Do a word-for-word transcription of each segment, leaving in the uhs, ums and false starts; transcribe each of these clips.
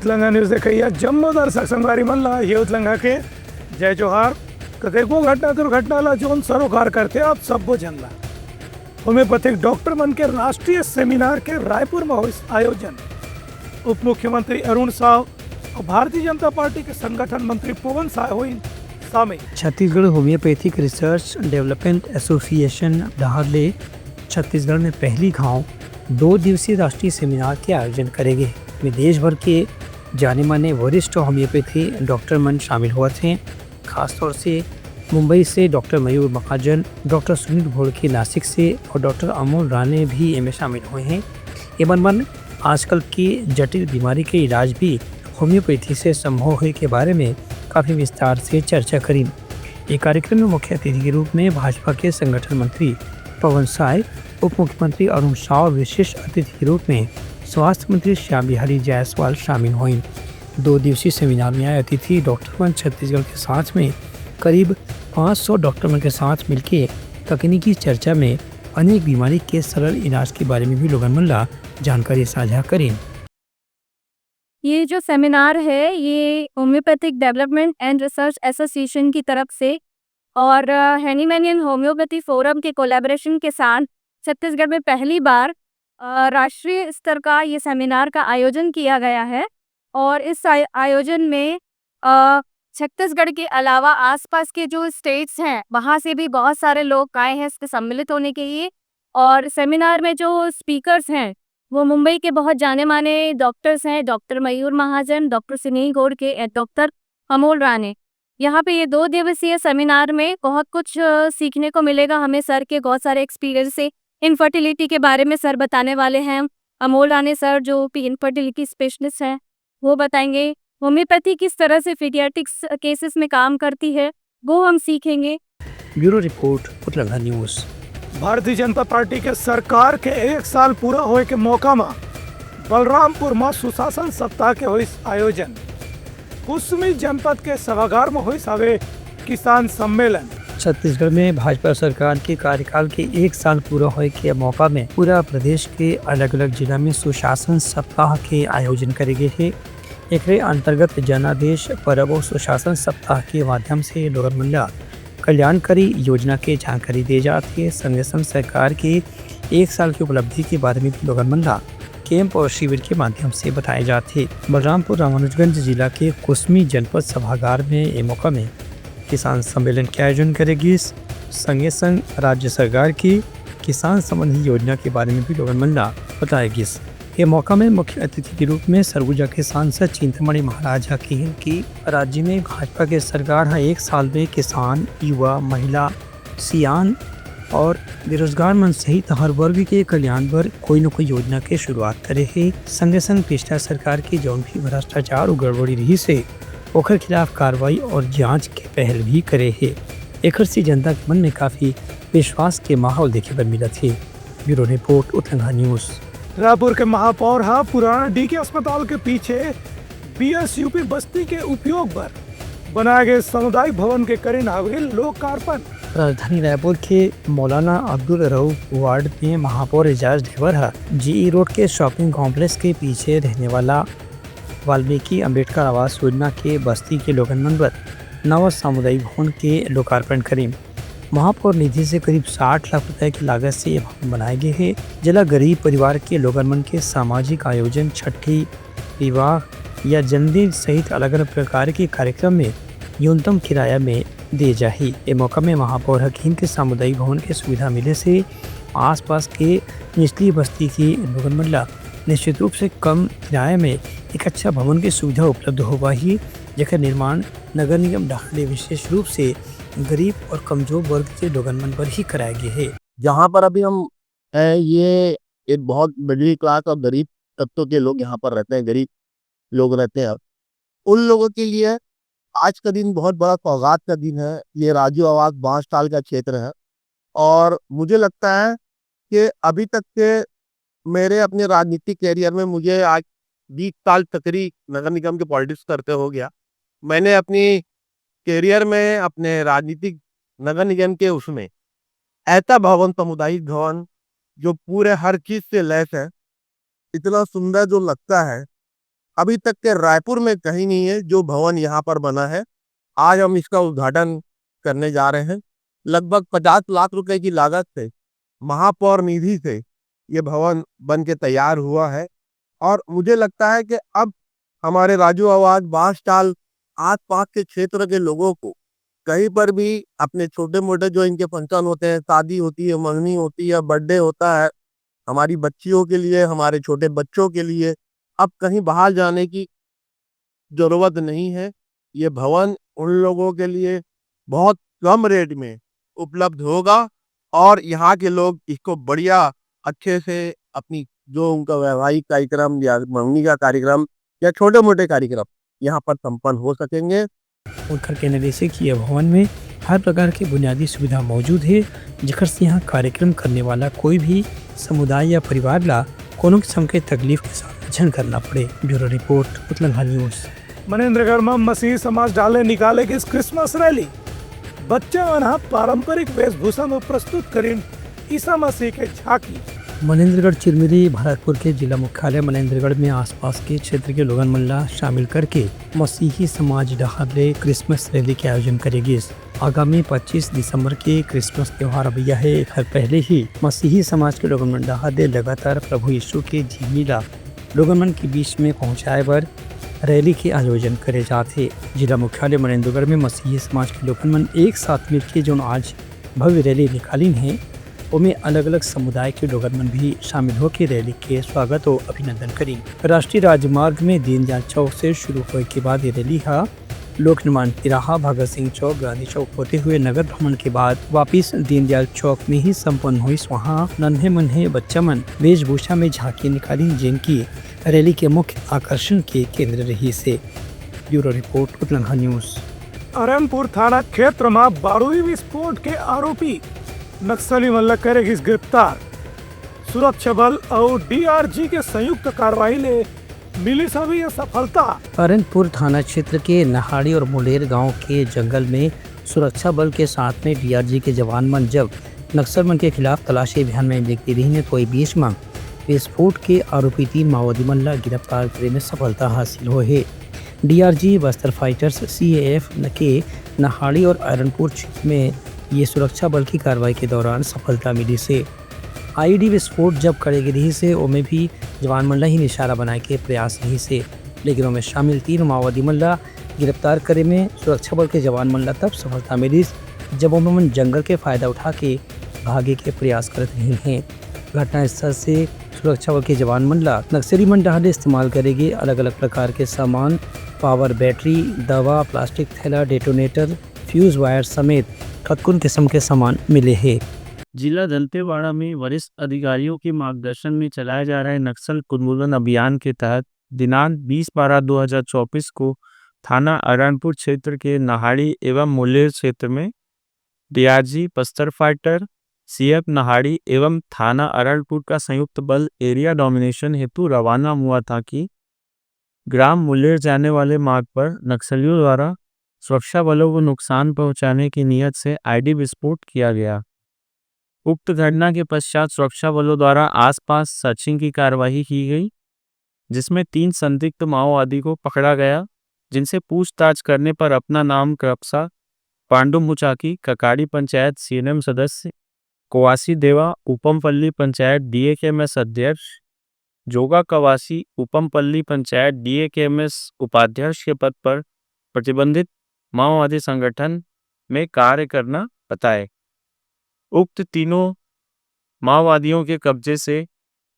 उतलंगा news देखइया जम्मो दर्शक संगवारी मन ला ये उतलंगा के जय जोहार। कतेको घटना दुर्घटना ला जोन सरोकार करथे आप सब्बो झन ला। होम्योपैथिक डॉक्टर मन के राष्ट्रीय सेमिनार के रायपुर में होइस आयोजन। उप मुख्यमंत्री अरुण साव और भारतीय जनता पार्टी के संगठन मंत्री पवन साय होइन शामिल। Chhattisgarh homeopathic research development association डहार ले छत्तीसगढ़ में पहली घाव दो दिवसीय राष्ट्रीय सेमिनार के आयोजन करे गे, में देश भर के जाने माने वरिष्ठ होम्योपैथी डॉक्टर मन शामिल होवत हें। खासतौर से मुंबई से डॉक्टर मयूर महाजन, डॉक्टर सुनील घोड़के नासिक से और डॉक्टर अमोल राणे भी एमे शामिल होए हें। एमन मन आजकल की जटिल बीमारी के इलाज भी होम्योपैथी से संभव होए के बारे में काफी विस्तार से चर्चा करिन। ये कार्यक्रम में मुख्य अतिथि के रूप में भाजपा के संगठन मंत्री पवन साय, उप मुख्यमंत्री अरुण साव, विशेष अतिथि के रूप में स्वास्थ्य मंत्री श्याम बिहारी जायसवाल शामिल होइन। दो दिवसीय सेमिनार में आए अतिथि डॉक्टर मन छत्तीसगढ़ के साथ में करीब पाँच सौ डॉक्टर मन के साथ मिलके तकनीकी चर्चा में अनेक बीमारी के सरल इलाज के बारे में भी लोगन मन ला जानकारी साझा करिन। ये जो सेमिनार है, ये homeopathic development and research association की तरफ से और हैनीमैनियन होम्योपैथी फोरम के कोलैबोरेशन के साथ छत्तीसगढ़ में पहली बार अ, राष्ट्रीय स्तर का ये सेमिनार का आयोजन किया गया है। और इस आय- आयोजन में अ, छत्तीसगढ़ के अलावा आसपास के जो स्टेट्स हैं, वहाँ से भी बहुत सारे लोग आए हैं इसके सम्मिलित होने के लिए। और सेमिनार में जो स्पीकर्स हैं, वो मुंबई के बहुत जाने माने डॉक्टर्स हैं, डॉक्टर मयूर महाजन, डॉक्टर सुनील घोड़के, डॉक्टर अमोल राणे। यहाँ पे ये दो दिवसीय सेमिनार में बहुत कुछ अ, सीखने को मिलेगा हमें सर के बहुत सारे एक्सपीरियंस से। इनफर्टिलिटी के बारे में सर बताने वाले हैं। अमोल राणे सर जो भी इनफर्टिलिटी स्पेशलिस्ट हैं, वो बताएंगे। होम्योपैथी किस तरह से पीडियाट्रिक्स केसेस में काम करती है, वो हम सीखेंगे। Bureau report, Utlangha news. Bharatiya Janata party के सरकार के एक साल पूरा होए के मौका म बलरामपुर म सुशासन सप्ताह के होइस आयोजन। कुसमी जनपद के सभागार म होइस हवे किसान सम्मेलन। छत्तीसगढ़ में भाजपा सरकार के कार्यकाल के एक साल पूरा होए के मौका में पूरा प्रदेश के अलग-अलग जिला में सुशासन सप्ताह के आयोजन करे गे हे। एकरे अंतर्गत जनादेश परब अउ सुशासन सप्ताह के माध्यम से लोगन मन ला कल्याणकारी योजना के जानकारी दे जात हे। संगे संग सरकार के एक साल के उपलब्धि के बारे में भी लोगन मन ला कैंप और शिविर के माध्यम से बताए जात हे। बलरामपुर रामानुजगंज जिला के कुसमी जनपद सभागार में ए मौका में किसान सम्मेलन के आयोजन करे गिस। संगे संग राज्य सरकार की किसान संबंधी योजना के बारे में भी लोगन मन ला बताए गिस। ये मौका में मुख्य अतिथि के रूप में सरगुजा के सांसद चिंतामणि महाराज ह किहिन कि राज्य में भाजपा के सरकार ह एक साल में किसान, युवा, महिला, सियान और बेरोजगार मन सहित हर वर्ग के कल्याण बर कोई न कोई योजना के शुरुआत करे हे। संगे संग पिछला सरकार के जौन भी भ्रष्टाचार और गड़बड़ी रहिस हे, ओकर खिलाफ कार्रवाई और जांच के पहल भी करे हे। एकर से जनता के मन में काफी विश्वास के माहौल देखे बर मिलत हे। Bureau report, Utlangha news. Raipur के महापौर ह पुराना डीके अस्पताल के पीछे बीएसयूपी बस्ती के उपयोग बर बनाए गए सामुदायिक भवन के करिन हवे लोकार्पण। राजधानी रायपुर के मौलाना अब्दुल रऊफ वार्ड में महापौर एजाज ढेबर ह जीई रोड के शॉपिंग कॉम्प्लेक्स के पीछे रहने वाला वाल्मीकि अंबेडकर आवास योजना के बस्ती के लोगन मन बर नवा सामुदायिक भवन के लोकार्पण करिन। महापौर निधि से करीब साठ लाख रुपए की लागत से ये भवन बनाए गए हे, जेला गरीब परिवार के लोगन मन के सामाजिक आयोजन, छठी, विवाह या जन्मदिन सहित अलग-अलग प्रकार के कार्यक्रम में न्यूनतम किराया में दे जाही। ए मौका में महापौर ह किहिन के सामुदायिक भवन के सुविधा मिले से आसपास के निचली बस्ती के लोगन मन ला निश्चित रूप से कम किराया में एक अच्छा भवन के सुविधा उपलब्ध हो पाही, जेकर निर्माण नगर निगम डहार ले विशेष रूप से गरीब और कमजोर वर्ग के लोगन मन बर ही कराए गे हे। जहाँ पर अभी हम हैं, ये एक बहुत मिडिल क्लास और गरीब तबके के लोग यहाँ पर रहते हैं, गरीब लोग रहते हैं। उन लोगों के लिए आज का दिन बहुत बड़ा सौगात का दिन है। ये राजू आवास बांस टाल का क्षेत्र है और मुझे लगता है कि अभी तक के मेरे अपने राजनीतिक करियर में मुझे आज बीस साल तकरीब नगर निगम के पॉलिटिक्स करते हो गया। मैंने अपनी करियर में, अपने राजनीतिक नगर निगम के उसमें ऐसा भवन, सामुदायिक भवन जो पूरे हर चीज से लैस है, इतना सुंदर जो लगता है, अभी तक के रायपुर में कहीं नहीं है जो भवन यहाँ पर बना है। आज हम इसका उद्घाटन करने जा रहे हैं। लगभग पचास लाख रुपए की लागत से महापौर निधि से ये भवन बन के तैयार हुआ है और मुझे लगता है कि अब हमारे राजू आवाज, बांसटाल, आसपास के क्षेत्र के लोगों को कहीं पर भी अपने छोटे मोटे जो इनके फंक्शन होते हैं, शादी होती है, मंगनी होती है, बर्थडे होता है, हमारी बच्चियों के लिए, हमारे छोटे बच्चों के लिए अब कहीं बाहर जाने की जरूरत नहीं है। ये भवन उन लोगों के लिए बहुत कम रेट में उपलब्ध होगा और यहाँ के लोग इसको बढ़िया, अच्छे से अपनी जो उनका वैवाहिक कार्यक्रम या मंगनी का कार्यक्रम या छोटे मोटे कार्यक्रम यहाँ पर संपन्न हो सकेंगे। उनकर कहना रहिस हे कि ये भवन में हर प्रकार के बुनियादी सुविधा मौजूद हे, जेकर से यहाँ कार्यक्रम करने वाला कोई भी समुदाय या परिवार ला कोनो किस्म के तकलीफ के सामना झन करना पड़े। Bureau report, Utlangha news. Manendragarh म मसीही समाज डहार ले निकाले गिस क्रिसमस रैली। बच्चा मन ह पारंपरिक वेशभूषा म प्रस्तुत करिन ईसा मसीह के झांकी। मनेन्द्रगढ़ चिरमिरी भरतपुर के जिला मुख्यालय मनेन्द्रगढ़ में आसपास के क्षेत्र के लोगन मन ला शामिल करके मसीही समाज डहार ले क्रिसमस रैली के आयोजन करे गिस। आगामी पच्चीस दिसंबर के क्रिसमस त्योहार अवइया हे। एखर पहले ही मसीही समाज के लोगन मन डहार ले लगातार प्रभु यीशु के जीवनी ला लोगन मन के बीच में पहुंचाए बर रैली के आयोजन करे जात हे। जिला मुख्यालय मनेन्द्रगढ़ में मसीही समाज के लोगन मन एक साथ मिलके जोन आज भव्य रैली निकालिन हे, ओमे अलग-अलग समुदाय के लोगन मन भी शामिल होके रैली के स्वागत अउ अभिनंदन करिन। राष्ट्रीय राजमार्ग में दीनदयाल चौक से शुरू होए के बाद ये रैली ह लोक निर्माण तिराहा, भगत सिंह चौक, गांधी चौक होते हुए नगर भ्रमण के बाद वापिस दीनदयाल चौक में ही संपन्न होइस। वहां नन्हे मुन्हे बच्चा मन वेशभूषा में झांकी निकालिन, जेन की रैली के मुख्य आकर्षण के केंद्र रहिस हे। Bureau report, Utlangha news. Aranpur थाना क्षेत्र म बारूदी विस्फोट के आरोपी नक्सली मन ल करे गिस गिरफ्तार। सुरक्षा बल अउ डीआरजी के संयुक्त कार्रवाई ले मिलिस हवे ये सफलता। अरनपुर थाना क्षेत्र के नहाड़ी और मुलेर गांव के जंगल में सुरक्षा बल के साथ में डीआरजी के जवान मन जब नक्सल मन के खिलाफ तलाशी अभियान में निकले रहिन, तो ए बीच म विस्फोट के आरोपी तीन माओवादी मन ला गिरफ्तार करे में सफलता हासिल होए हे। डीआरजी बस्तर फाइटर्स सीएएफ के नहाड़ी और अरनपुर क्षेत्र में ये सुरक्षा बल की कार्रवाई के दौरान सफलता मिलिस हे। आईईडी विस्फोट जब करे गे रिहिस हे, ओमे भी जवान मन ला ही निशाना बनाए के प्रयास रिहिस हे, लेकिन ओमे शामिल तीन माओवादी मन ला गिरफ्तार करे में सुरक्षा बल के जवान मन ला तब सफलता मिलिस, जब ओमन जंगल के फायदा उठा के भागे के प्रयास करत रहिन हे। घटनास्थल से सुरक्षा बल के जवान मन ला नक्सली मन डहार ले इस्तेमाल करे गे अलग-अलग प्रकार के सामान, पावर बैटरी, दवा, प्लास्टिक थैला, डेटोनेटर, फ्यूज वायर समेत कतकोन किस्म के सामान मिले हे। जिला दंतेवाड़ा में वरिष्ठ अधिकारियों के मार्गदर्शन में चलाए जा रहे नक्सल उन्मूलन अभियान के तहत दिनांक बीस बारह दो हज़ार चौबीस को थाना अरनपुर क्षेत्र के नहाड़ी एवं मुलेर क्षेत्र में DRG Bastar fighter, CAF Nahadi एवं थाना अरनपुर का संयुक्त बल एरिया डोमिनेशन हेतु रवाना हुआ था कि ग्राम मुलेर जाने वाले मार्ग पर नक्सलियों द्वारा सुरक्षा बलों को नुकसान पहुंचाने की नीयत से आईडी विस्फोट किया गया। उक्त घटना के पश्चात सुरक्षा बलों द्वारा आसपास सर्चिंग की कार्यवाही की गई, जिसमें तीन संदिग्ध माओवादी को पकड़ा गया, जिनसे पूछताछ करने पर अपना नाम क्रपसा पांडु मुचाकी, ककाड़ी पंचायत सीएनएम सदस्य, कोवासी देवा, उपमपल्ली पंचायत डीएकेएमएस अध्यक्ष, जोगा कवासी, उपमपल्ली पंचायत डीएकेएमएस उपाध्यक्ष के पद पर प्रतिबंधित माओवादी संगठन में कार्य करना बताए। उक्त तीनों माओवादियों के कब्जे से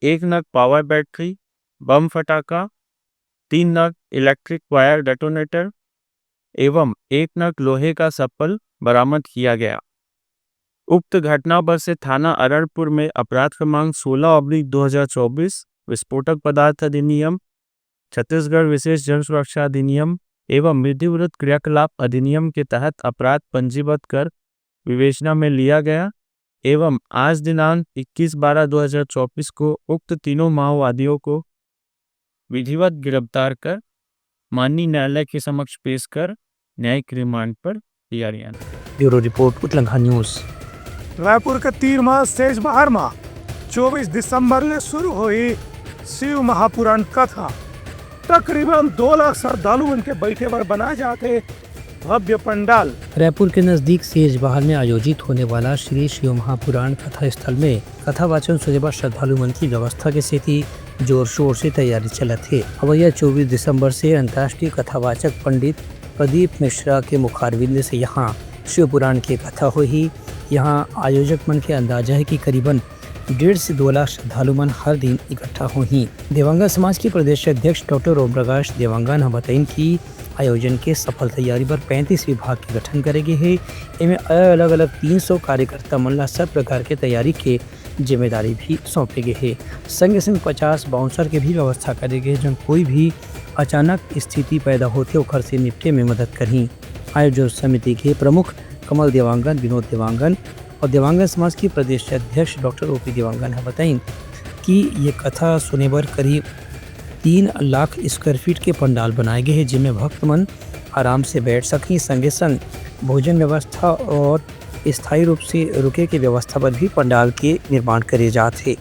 एक नग पावर बैटरी, बम फटाका, तीन नग इलेक्ट्रिक वायर डेटोनेटर एवं एक नग लोहे का सप्पल बरामद किया गया। उक्त घटना पर से थाना अरनपुर में अपराध क्रमांक सोलह ऑब्लिक दो हज़ार चौबीस, विस्फोटक पदार्थ अधिनियम, छत्तीसगढ़ विशेष जन सुरक्षा अधिनियम एवं विधिविरुद्ध क्रियाकलाप अधिनियम के तहत अपराध पंजीबद्ध कर विवेचना में लिया गया एवं आज दिनांक इक्कीस बारह दो हज़ार चौबीस को उक्त तीनों माओवादियों को विधिवत गिरफ्तार कर माननीय न्यायालय के समक्ष पेश कर न्यायिक रिमांड पर दिया गया। Bureau report, Utlangha news. Raipur के तीर म सेजबहार म चौबीस दिसंबर ले शुरू होही शिव महापुराण कथा। तकरीबन दो लाख श्रद्धालु मन के बैठे बर बनाए जात हे भव्य पंडाल। रायपुर के नजदीक सेजबहार में आयोजित होने वाला श्री शिव महापुराण कथा स्थल में कथावाचन सुने बर श्रद्धालु मन के व्यवस्था के सेती जोर शोर से तैयारी चलत हे। अवइया चौबीस दिसंबर से अंतर्राष्ट्रीय कथावाचक पंडित प्रदीप मिश्रा के मुखारविंद से यहाँ शिव पुराण के कथा होही। यहाँ आयोजक मन के अंदाजा हे कि करीबन डेढ़ से दो लाख श्रद्धालु मन हर दिन इकट्ठा होही। देवांगन समाज के प्रदेश अध्यक्ष डॉक्टर ओम प्रकाश देवांगन ह बताइन कि आयोजन के सफल तैयारी बर पैंतीस विभाग के गठन करे गे हे। एमे अलग-अलग तीन सौ कार्यकर्ता मन ला सब प्रकार के तैयारी के जिम्मेदारी भी सौंपे गे हे। संगे संग पचास बाउंसर के भी व्यवस्था करे गे हे, जौन कोई भी अचानक स्थिति पैदा होथे, ओखर से निपटे में मदद करही। आयोजन समिति के प्रमुख कमल देवांगन, विनोद देवांगन और देवांगन समाज के प्रदेश अध्यक्ष डॉक्टर ओपी देवांगन ह बताइन कि ये कथा सुने बर करीब तीन लाख स्क्वायर फीट के पंडाल बनाए गे हे, जेमे भक्त मन आराम से बैठ सकही। संगे संग भोजन व्यवस्था और स्थायी रूप से रुके के व्यवस्था बर भी पंडाल के निर्माण करे जात हे।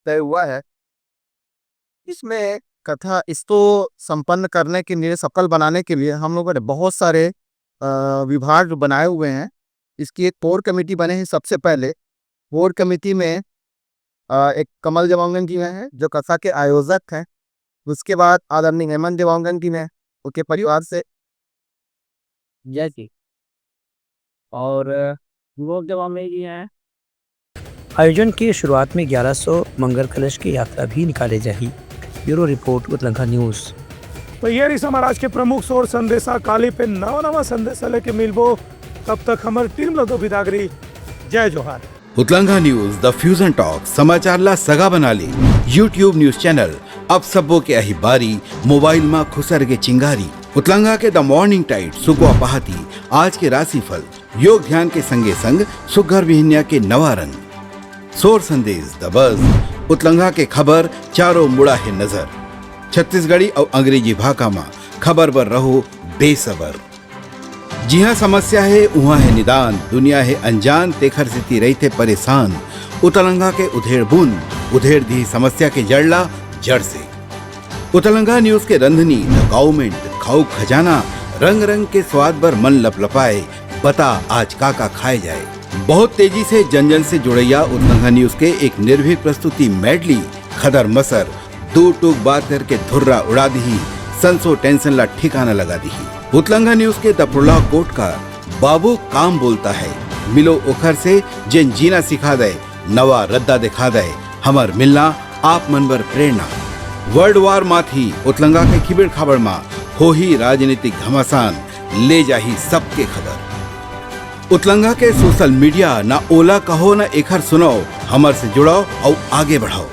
तय हुआ है। इसमें कथा, इसको संपन्न करने के लिए, सफल बनाने के लिए हम लोगों ने बहुत सारे, अ, विभाग बनाए हुए हैं। इसकी एक कोर कमेटी बने हैं। सबसे पहले कोर कमेटी में, अ, एक कमल देवांगन जी हैं, जो कथा के आयोजक हैं। उसके बाद आदरणीय हेमंत देवांगन जी हैं, उनके परिवार से। जय श्री। और विनोद देवांगन जी हैं। आयोजन के शुरुआत में ग्यारह सौ मंगल कलश की यात्रा भी निकाले जाही। Bureau report, Utlangha news. तो ये रहिस हमर आज के प्रमुख सोर संदेशा। काली फिर नवा नवा संदेशा लेके मिलबो। तब तक हमर टीम ला दो बिदागरी। जय जोहार। उतलंगा न्यूज़, द फ्यूजन टॉक, समाचार ला सगा बना ले। YouTube न्यूज़ चैनल अब सबो के आही बारी, मोबाइल मा खुसर गे चिंगारी। उतलंगा के द मॉर्निंग टाइड, सुगवा पहाती, आज के राशिफल, योग ध्यान के संगे संग सुग्घर बिहनिया के नवा रंग। सोर संदेश, द बज, उतलंगा के खबर, चारों मुड़ा हे नजर। छत्तीसगढ़ी अउ अंग्रेजी भाखा मा खबर बर रहो बेसबर। जिहाँ समस्या हे, उहाँ हे निदान, दुनिया हे अनजान, तेखर सेती रहिथे परेशान। उतलंगा के उधेड़ बुन, उधेड़ दिही समस्या के जड़ ला जड़ से। उतलंगा न्यूज़ के रंधनी, द गवर्नमेंट, खाऊ खजाना, रंग रंग के स्वाद बर मन लपलपाए, बता आज का का खाए जाए। बहुत तेजी से जन जन से जुड़ैया उतलंगा न्यूज़ के एक निर्भीक प्रस्तुति मेडली, खदर मसर, दू टूक बात करके धुर्रा उड़ा दिही, संसो टेंशन ला ठिकाना लगा दिही। उतलंगा न्यूज़ के द प्रोलॉग कोट का बाबू काम बोलता है, मिलो ओखर से जेन जीना सिखा दे, नवा रद्दा दिखा दे, हमर मिलना आप मन बर प्रेरणा। वर्ल्ड वार माथी उतलंगा के खिबेड़ खाबड़ मा होही राजनीतिक घमासान, ले जाही सबके खबर। उतलंगा के सोशल मीडिया, ना ओला कहो ना एखर सुनाओ, हमर से जुड़ाओ अउ आगे बढ़ाओ।